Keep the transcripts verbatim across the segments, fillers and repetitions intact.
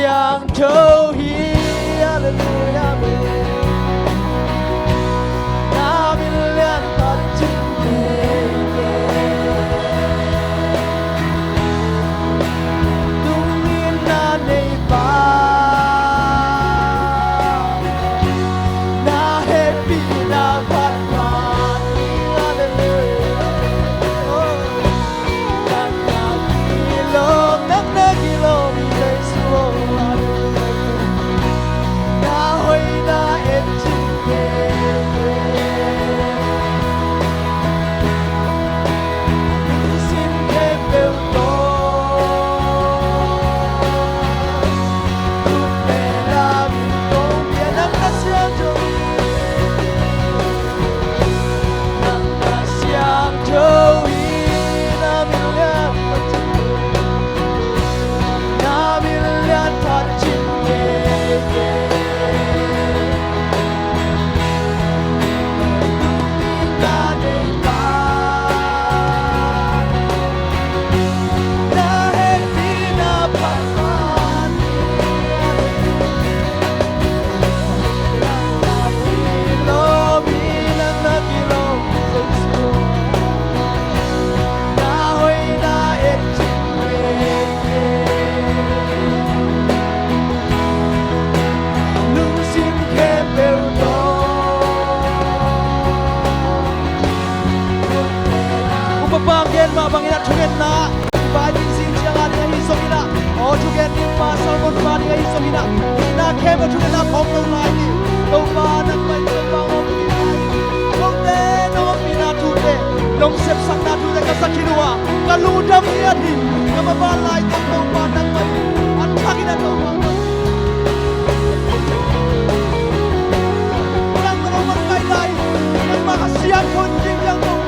Siangtho hi. Halleluiah, amen. Na min lian phat cing kei. Tungin na nei pa, na hehpihna phat phat. Halleluiah. Oh. Nang na kilawm, nang na kilawm, Jesu aw. Na hoihna et cing kei. Lungsim khempeuh tawh. Khut le lam in kong pia, nang na siangtho hi. Nang na siangtho hi. Na min lian phat cing kei. Na min lian phat cing kei. Upa pa gen mah bangin a thungetna i Bible zing ciang a ding ahi zongin ah, aw thugen ding pa Solomon pa ding ahi zongin ah, hihna khempeuh thungetna khawng lo lai hi. Topa nangmah in Topa hong ompih lai hi. Note nong ompihna thute, nong sepsakna thute ka za khin uh a, ka lungdam ngiat hi. Ka maban lai teng Topa nangmah in a thakin a Topa nang nong makaih lai, nangmah a siangtho in ding ciang Topa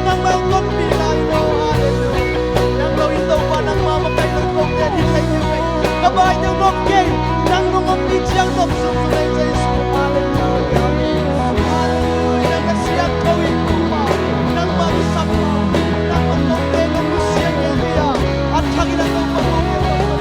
nangmah hong tonpih lai lo. Halleluiah. Nang lo in Topa nangmah makaih lo kote hi thei kei. Ka bai deuh nop kei. Nang nong ompih ciang nop sung sung ei Jesu. Halleluiah. Halleluiah. Nang ka siangtho in Topa nangmah ka sak. Nangmah kote nong nusia kei hi a, a thakin a Topa kote nong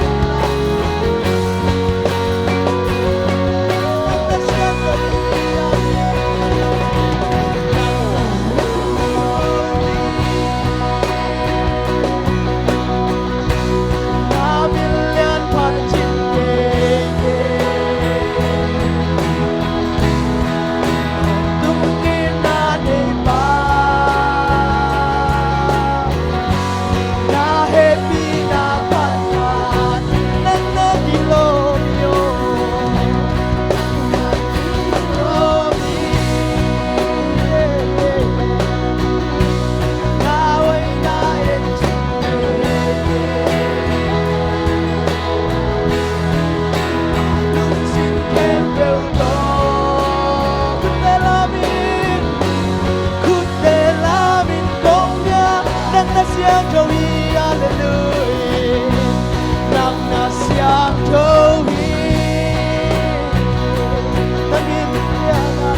Nang na siangtho hi. Na min lian a,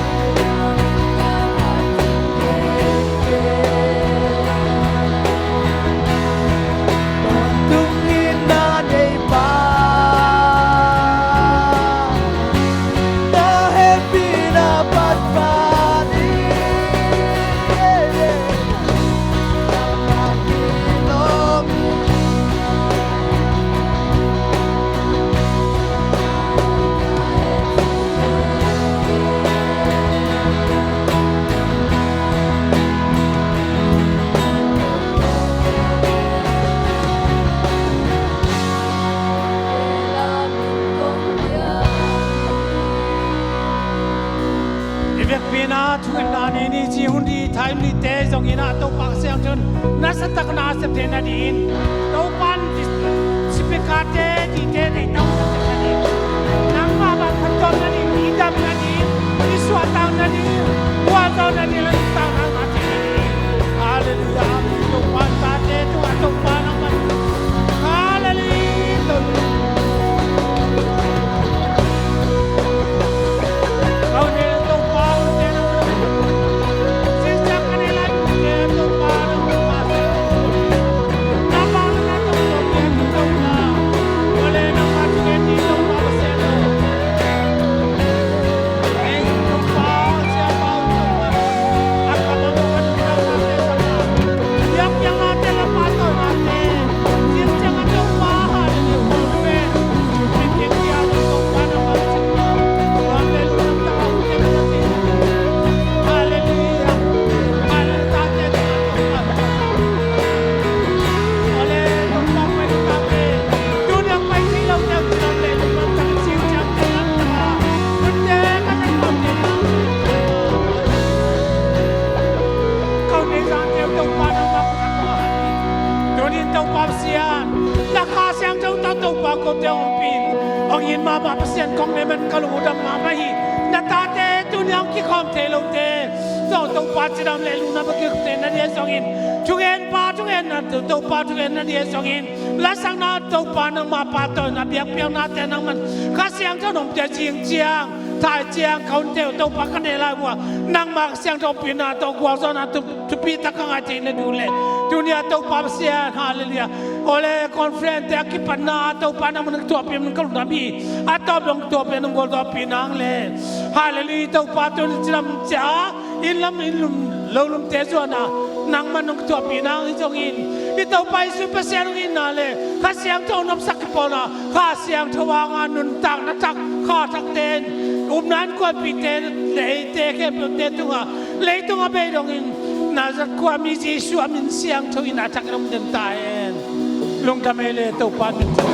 tungin na nei pa, na hehpihna phat phat hi. I vekpi in ah thungetna nei ni ci hun ding, time nihte zongin ah Topa Siangtho in nasatakna a sep theih nadingin, Topa in speaker-te dingte deih tawntung theih nading, nangmah bang phattuam nading, i dam nading, i suahtak nading, gualzo nading, i tang nading. Halleluiah. Amen. Topa in tate tungah Topa nangmah. Halleluiah. Topa. Kau ne Topa, ne nang. Sinsang ka ne lai ne Topa, nang Topa. Nangmah nang Topa, Topa. Ole nangmah ne Topa. Kong ne man ka lungdam mahmah hi. Na tate tuni a hong kikhawm thei lote zong Topa cidam le lungdam a kikte na dia zongin, thugenpa thugenna, Topa thugenna dia zongin, lasakna Topa nangma pa tawh na biakpiaknate nangman Kha Siangtho nong pia zing ciang, thai ciang ka hunte uh Topa ka ne lai uh a, nangma Kha Siangtho pina tawh gualzawhna tu thupi tak ka ngai thei na duh leh, tuni a Topa Pasian, halleluiah. Awle, conference te a kipatna a Topa nangman thuahpih man ka lungdam hi. A tawp dong thuahpih nong gualzawhpih nang le, halleluiah, Topa tuni cidam cia inn lam inn lum lo lumte zuan a nangman nong thuahpih nang hi zongin, i Topa Jesu Pasian hong itna le Kha Siangtho nopsak kipawlna, Kha Siangtho hanga nuntakna thak, kha thakte in upna innkuanpihte le eite khempeuhte tungah leitung a bei dongin Nazareth khuami Jesu a min siangtho in a thakin om den ta hen. Lungdam ei le Topa min